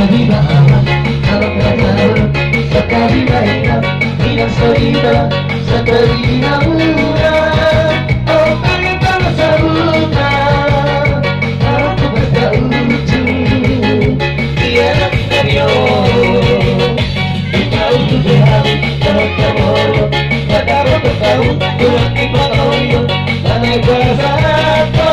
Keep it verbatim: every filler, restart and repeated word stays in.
Ima anak, anak raja, satarima inang, inang satarima, satarima muna. Otak tama sabuta, aku bertaujung, ia nak tabio. Ima udu beham, tama tama, pada bertaujung, tulang ima oyo, lanai bersato.